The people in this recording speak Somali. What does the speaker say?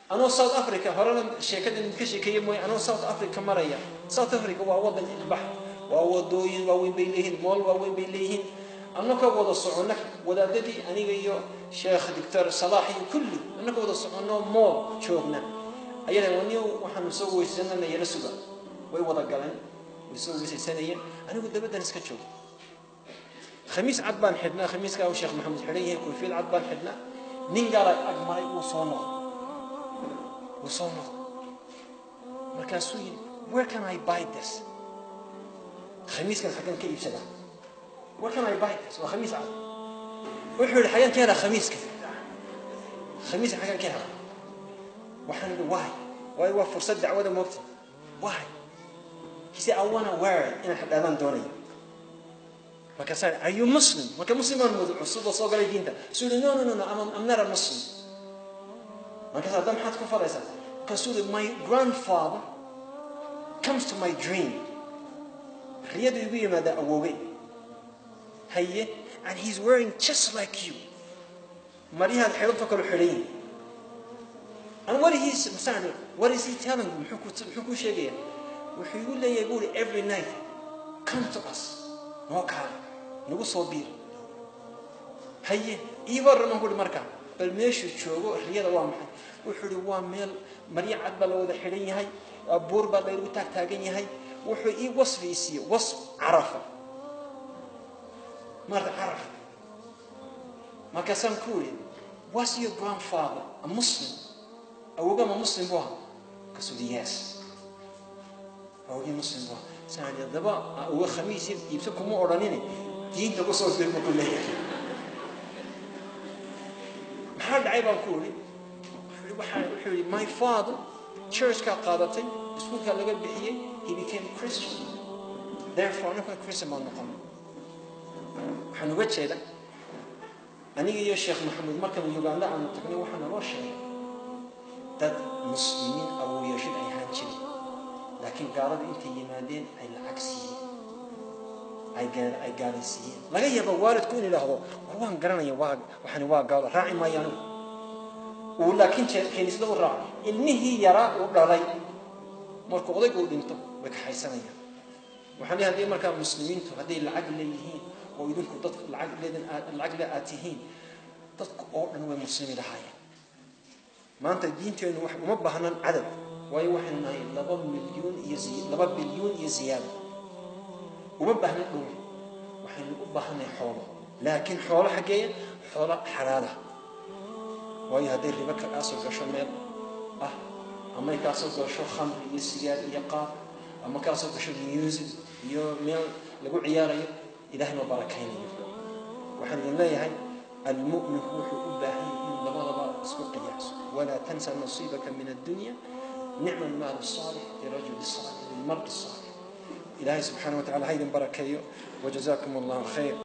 Anoo South Africa horena sheekada mid ka sheekeeye mooye, anoo South Africa maraya. South Africa waa wadan ilbax, waa wadooyin waaweyn bay leeyihiin, mall waaweyn bay leeyihiin. Annakoo wada soconna, wadaadadii, aniga iyo Sheekh Doctor Salaax iyo kulli, annakoo wada soconno, mall joogna, ayada wani waxaanu soo weysanana, yala suga. Way wada galeen, way soo weysaysanayeen, anigu dabaddan iska joogo. Khamiis cad baan xidhnaa, khamiiskaa uu Sheekh Maxamed xidhan yahay, koofiyad cad baan xidhnaa. Nin gaala ag maray, wuu soo noqday, wuu soo noqday. Markaasuu yidhi, "Where can I buy this?" Khamiiskan xaggan ka iibsadaa? "Where can I buy this?" Waa khamiis cad. Wuxuu yidhi, "Xaggan ka helaa khamiiska? Khamiiska xaggan ka helaa?" Waxaan idhi, "Why?" Waayo waa fursad dacwada moogta. "Why?" He said, "I wanna wear it." Inaan xidhaadaan doonaya. Markaasaa, "Are you Muslim?" Marka Muslim baan mooday cusub oo soo galay diinta. Suu yidhi, "No, no, no, no, I'm not a Muslim." Markaas, "Hadda maxaad ku falaysaa?" Markaasuu yidhi, "My grandfather comes to my dream." Riyadu igu yimaadaa awoogay. Haye. "And he's wearing just like you." Maryahaad xidhanto kale xidhan yihin. And what he masaan, "What is he telling you?" Muxuu ku sheegaya? Wuxuu igu leeyahay, buu yidhi, "Every night, come to us, noo kaale, nagu soo biir." Haye, ii warraman ku uhi. Markaa bal meeshuu joogo riyada waa maxay? Wuxuu ihi, "Waa meel maryo cad baa la wada xidhan yahay, buur baa laygu taag taagan yahay." Wuxuu ii wasfi i siiyey, wasf Carafa maarta, Carafa. Markaasaan ku iri, "Was your grandfather a Muslim?" Awogama Muslim buu ahaa? Markaasuu yidhi, "Yes, awogii Muslim buu ahaa." Saan idhi, "Haddaba awoga khamiis iibso kuma odhanine, diinta ku soo dir buu ku leeyahay. Maxaa dhacay?" baan ku iri. Wuxuu yidhi, "My father churchkaa qaadatay, iskuulkaa laga bixiyey. He became Christian. Therefore anakuna Christian baan noqonay." Waxaan uga jeeda, aniga iyo Sheekh Maxamuud markaan Uganda aanu tagnay, waxaa naloo sheegay dad Muslimiin awowyashid ay ahaan jireen, laakiin gaalada intay yimaadeen ay lacag siiyeen, ay gaalaysiiyeen. Laga yaaba waalidku in idhaahdo, "War waan garanaya, waa waxani, waa gaalo, raaci maayo anigu." Uu laakiin kiniisada u raaco ilmihii yaraa uu dhalay. Markuu odaygu uu dhinto, way kaxaysanayaan. Waxaan leeyahay, haddii markaa Muslimiintu hadday lacag leeyihiin oo idinku dad lacag leedin, lacag le aad tihiin, dadku oo dhan way muslimi lahaayeen. Maanta diinteennu wax uma baahnan cadad, waayo waxaynu nahay 2 milyuun iyo 2 bilyuun iyo ziyaada. Uma baahnan dhul, waxaynu u baahanay xoolo. Laakiin xoolo xaggeeya? Xoolo xalaala. Waayo hadday ribo kaa soo gasho meel ah, ama ay kaa soo gasho khamri iyo sigaar iyo qaab, ama kaa soo gasho music iyo meel lagu ciyaarayo, Ilahay ma barakaynayo. Waxaan idin leeyahay, almu'minku wuxuu u baahan yahay inuu labadaba isku qiyaaso. ولا تنس نصيبك من الدنيا، نعم المال الصالح للرجل الصالح، للمرء الصالح. Ilaahay subxaana wa tacala ha idin barakeeyo. وجزاكم الله خير.